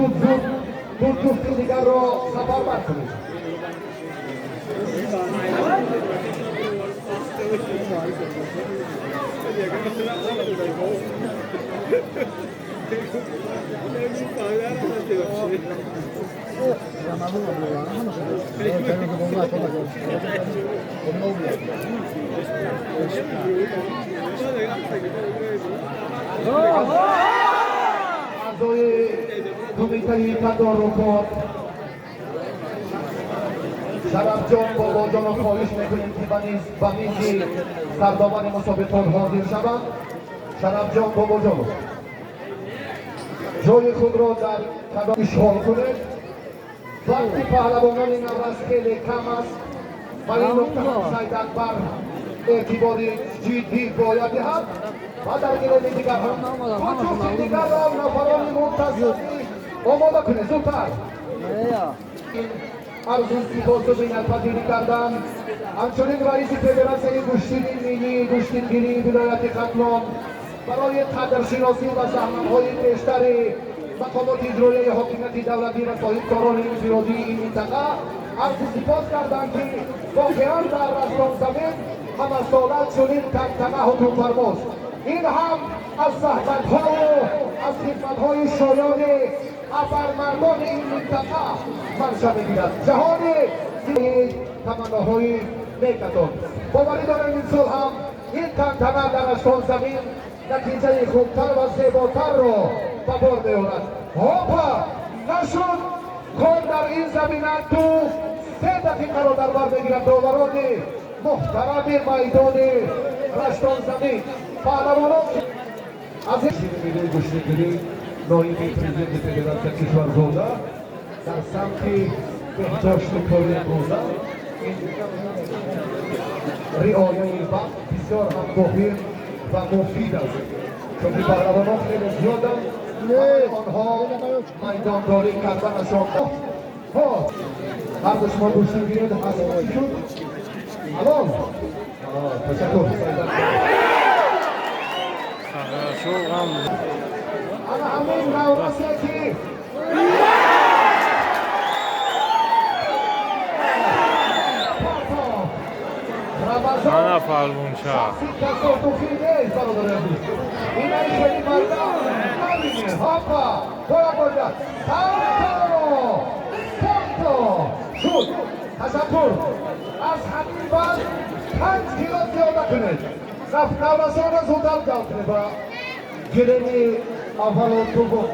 Зуд зуд ду ҷуфти дигарро сафарбар кунед. اعضای کمیته تدارکات شرفجان باباجان رو خواهش میکنیم که به میز سرداور مسابقات حاضر شوند. شرفجان باباجان جای خود را در کنار اشغال کنید. وقتی پهلوانان نورس خیلی کم است ولی نکته هم سید اکبر اعتبار جدی باید دهد و در گروه دیگر هم دو جفت دیگر را نفران منتصبی آماده کنید زودتر. عرض سپاس و بین‌الپذیری کردن. همچنین رئیس فدراسیون گوشتین ملی گوشتینگیری ولایت ختلان برای قدرشناسی و زحمت‌های بیشتر مقامات اجرایی حاکمیت دولتی و صاحبکاران انفرادی این منطقه عرض سپاس کردند که واقعا در رستان زمین همه ساله چنین تنتنه حکم فرماست. این هم از زحمت‌ها و از خدمت‌های شایان ابرمردان این منطقه منشأ می‌گیرد. جهان تمناهای نیکتان باوری دارم این سال هم این تنتنه در رستان زمین نتیجه خوبتر و زیباتر را به بار می‌آورد. هوپا نشد کار در این زمینه 2-3 دقیقه را در بر می‌گیرد. داوران محترم میدان رشتان زمین پهلوانان از این گوشتیگیری نایب پرزیدنت فدراسیون کشورزاده در سمت بهداشت کاری روزه این رعایای وقت بسیار هم مهم و مفید است، چون پهلوانان خیلی زیادند، برای آنها میدانداری کردنشان. ها هر دو شما گوشتی گیرید. حسن شد الان. تشکر. Шоғам. ана ҳамин наврасе ки Рамазон Ана паҳлвонча. шахси тасодуфӣ нест, бародари азиз. Инай хеле мардам набине. Ҳопа боя боя танто танто шуд. Ташаккур. Аз ҳамин баъд 5 кило зиёда кунед. Наврасонро зудтар ҷалб кунед ба гиреми аввалу дуввум.